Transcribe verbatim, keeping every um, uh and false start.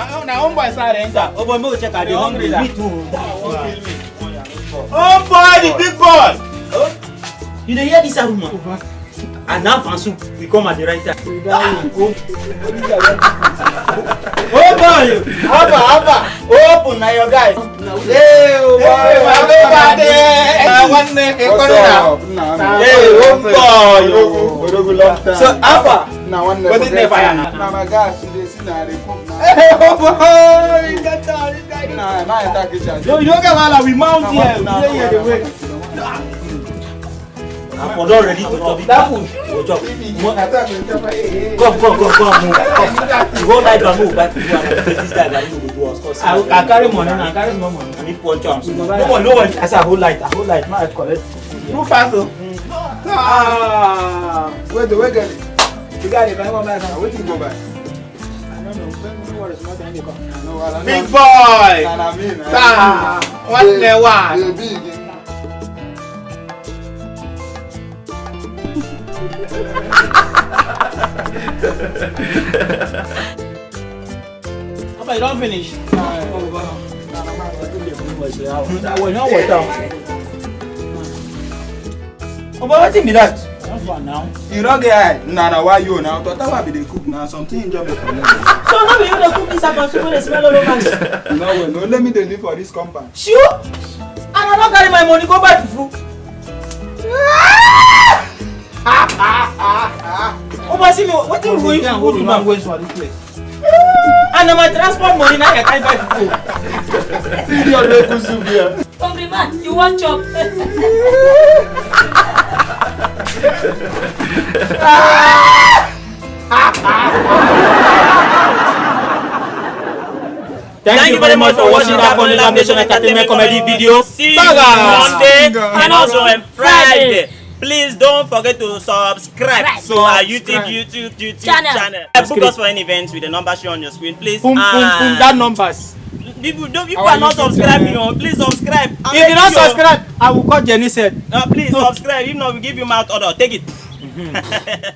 Na home boy start enter. Oh boy, make we check out the hungry. Me too. Oh boy, the big boy. You dey hear this aroma? And now and soup, we come at the right time. Oh boy, Alpha, Alpha, open na your guy. Hey, oh boy, my baby, eh, one neck, eh, what's up? Hey, oh boy. So Alpha, na one neck. What is the fire now? Na my gas, you dey see na dey cook na. Oh boy, you get tired. Na, na enter kitchen. No, you don't get wahala. We mount here. We dey here dey wait. I for don ready to chop. That food. Go chop. Come, come, come, come, move. Come. You go like to move, but you are this guy that you go do us. I, I carry money, I carry small money. I need one chance. No one, no one. As I hold light, I hold light. My collect. Too fast, oh. Ah. Wait, wait, get it. You got it. Buy one, buy one. Wetin you go buy? I don't know. Don't worry, small time dey come. I know, I know. Big boy. Na, na me, na me. Sir, what the what? Dey big. Papa, you don finish? That one, no water. Oh, but wetin be that? That one now. You don get eye? Na, na why you now? Totawa be dey cook now. Something enjoy me for now. So no be you dey cook this after soup wey dey smell all over? No, well, no, let me dey live for this compound. Sure? And I don carry my money go buy fufu. Oh, but see me, wetin we go eat food now? Waste for this place. And na my transport money na I carry buy food. See the other good soup here. Hungry man, you wan chop? Thank you very much for watching that Funny Lam Nation Entertainment Comedy video. See you Monday and also on Friday. Please don't forget to subscribe to our YouTube, YouTube, YouTube channel. Book us for any events with the number shown on your screen, please. Boom, boom, boom. That numbers. People, don't, people are not subscribing. Oh, please subscribe. If you don't subscribe, I will cut Jenny said. Uh, please subscribe. If not, we give you mouth order. Take it.